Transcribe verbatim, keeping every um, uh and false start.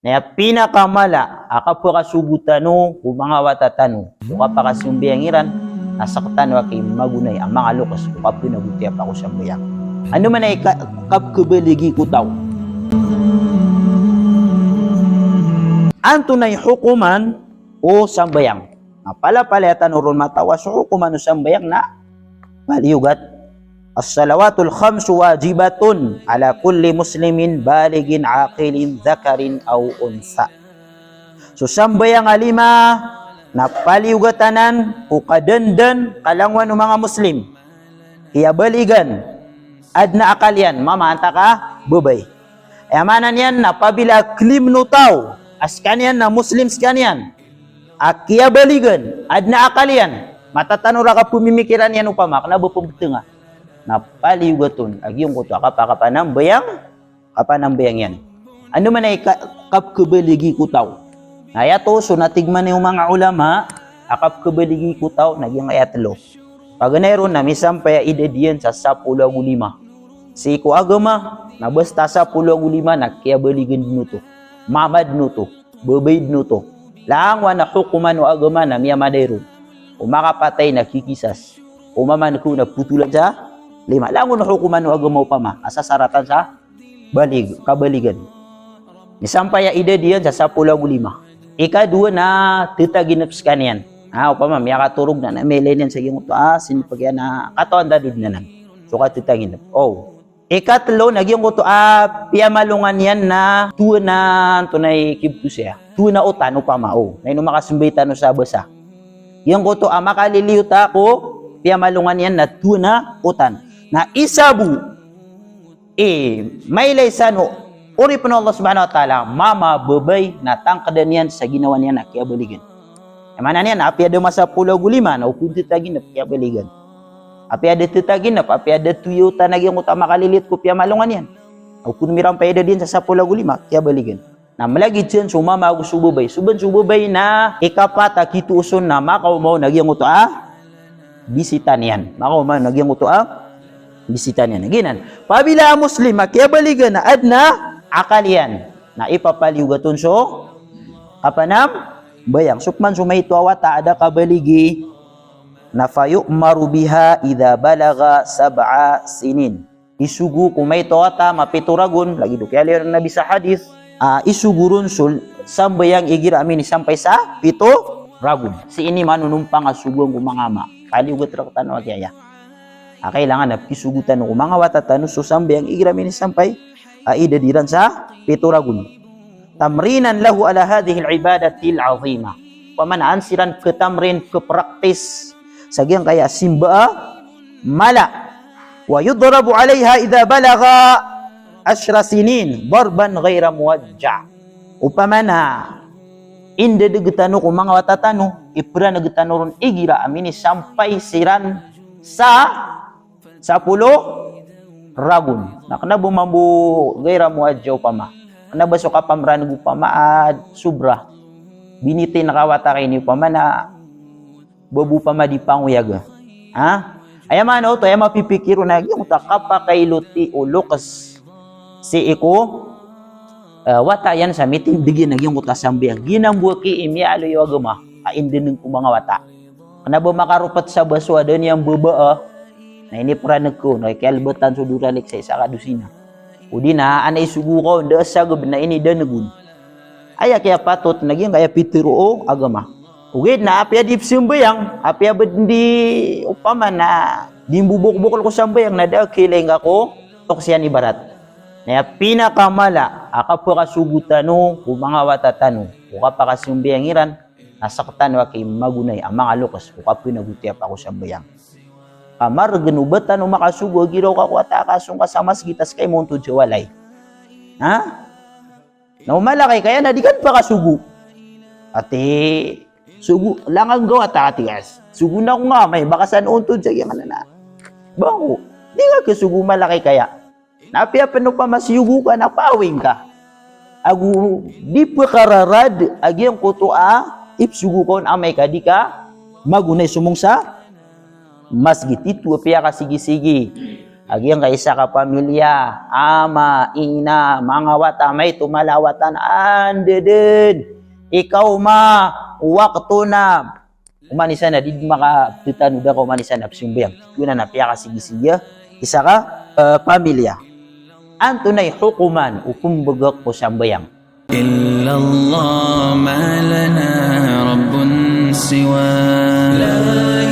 Na aya pinakamala a kapakasogo tano ko manga wata tano ko kapakasambayang iran, na sktano a kimagonay a manga loks ko kapanagotiya pa ko sambayang. Ano man i ka-, kapkabaligi ko taw. Antonaa i hokoman o sambayang? Na palapalaya tano ron matawa so hokoman o sambayang na paliyogat. As-salawatul khamsu wajibatun ala kulli muslimin balighin aqilin dhakarin aw untha. So sambayang a lima na paliyogatanan ko kadandan, kalangowan o manga Muslim, kiyabaligan, adn a akal iyan, mama antaa ka babay. Aya maana niyan na apabila klimn o taw a skaniyan na Muslim skaniyan a kiyabaligan, adn a akal iyan, matatanon a kapmimikiran iyan opama, kna ba pmbtnga, na paliyogat on a giyangkoto a kapakapanambayang, kapanambayang iyan. Ano man i ka-, kapkabaligi ko taw? Na aya to so natigman o manga ulama a kapkabaligi ko taw na giyangkaya tlo. Paganay ron na misampay a idad iyan sa sapolo ago lima. Sii ko agama na basta sapolo ago lima na kiyabaligan dn oto, mama dn oto, babay dn oto. Langowan a hokoman o agama na miyamaday ron. O makapatay na kikisas. O mamankaw na potolan sa lima. Langon a hokoman o agama opama a sasaratan sa balig, kabaligan. Misampay a idad iyan sa sapolo ago lima. Ikadowa na tetaginep skaniyan. Ah, opama miyakatorog na, na mailay niyan sa giyangkoto a sinpag iyan a katawan tano dn anan so katetaginep. O. Ikatlo na giyangkoto a piyamalongan iyan na towa na, antonaa i kibtosa, towa na otan opama, o. Na ino makasmbay tano sa basa? Giyangkoto a makaliliyo ta ko piyamalongan iyan na towa na otan. Na isa bo i mailay san o oripn o Allah Subhanahu wa Ta'ala, mama, babay, na tangkdan iyan sa ginawa niyan a kiyabaligan. Aya maana niyan, apiya da masapolo ago lima na okon tetaginep, kiyabaligan. Apiya da tetaginep, apiya da towa otan a giyangkoto a makaliliyot ko piyamalongan iyan, okon mirampay a idad iyan sa sapolo ago lima, kiyabaligan. Na mlagid san so mama ago so babay. So ba so babay na ikapat a kitoos on na makaoma on a giyangkoto a bisita niyan. Makaoma on a giyangkoto a bisita niyan. Giyanan. Apabila a Muslim a kiyabaligan na adn a akal iyan, na ipapaliyogat on so kapanambayang. So pman so maito a wata a da kabaligi, na fayu'maru biha idha balagha sab'a sinin. Isogo ko maito a wata a mapito ragon, lagid o kiyaaloy o Nabi sa hadith, a isogo ron so sambayang igira a minisampay sa pito ragon. Sii ini manonompang a sogoan ko manga ama. Paliyogat rktano a giyaya. A kailangan a pisogo tano ko manga wata tano so sambayang igira a minisampay a idad iran sa pito ragon. Tamrinan lahu ala hadhihil ibadatil azimah. Opama na an siran ptamrin, ppractice sa giyangkaya a simba a mala. Wa yudrabu alaiha idha balagha ashra sinin darban ghaira muwajja'. Opama na indadg tano ko manga wata tano, ipranag tano ron igira a minisampay siran sa sapolo ragon. Na kna ba mambo ghaira muwajja' opama. Kna ba so kapamranag opama a sobra. Binitin ka wata kini opama na ba bo opama di pangoyaga. Ha? Aya maana oto, aya mapipikir on a giyangkoto a kapakailoti o loks sii ko, eh, wata iyan sa mitindg iyan a giyangkoto a sambayang. Giyanan bo a ki imiyaaloy o agama a indaneng ko manga wata. Kna ba makaropat sa baso a da niyan babaa, na inipranag ka on, na kiyalbatan so doralik sa isa ka dosina. O di na, an a isogo ka on, da a sagab na inidaneg on. Aya kiyapatot na giyangkaya pitharo o agama. Ogaid na apiya di psambayang, apiya ba di opama na di mbobokbokl ko sambayang na da a kailay ngka ko toks iyan ibarat. Na aya pinakamala a kapakasogo tano ko manga wata tano ko kapakasambayang iran, na sktano a kimagonay a manga loks ko kapanagotiya pa ko sambayang. Ka margn o ba tano makasogo a giraw ka ko wata ka song ka sa masgit a ska i moontod sa walay. Ha? Na o malakay kaya na di ka pakasogo. Ati, sogo, langon ka wata, ati, kas. Sogo na ko nga, may bakasan ontod sa giyanan a bangko. Di ka kasogo, malakay kaya. Na apiya pn opama siyogo ka na pawing ka. Ago di pkararad a giyangkoto a ipsogo ka on amay ka di ka magonay somong sa masgit. Ito a piyakasigisigi A giyangkai isa ka pamilya, ama, ina, manga wata, maito mala a wata na, anda dn i kaoma, wakto na. Oman i isa na di dn makaptano da ka oman i isa na pzambayang. Tig iyan a piyakasigisigi a isa ka, eh, pamilya. Antonaa i hokoman o pmbgak ko sambayang? إلا الله ما لنا رب سواه.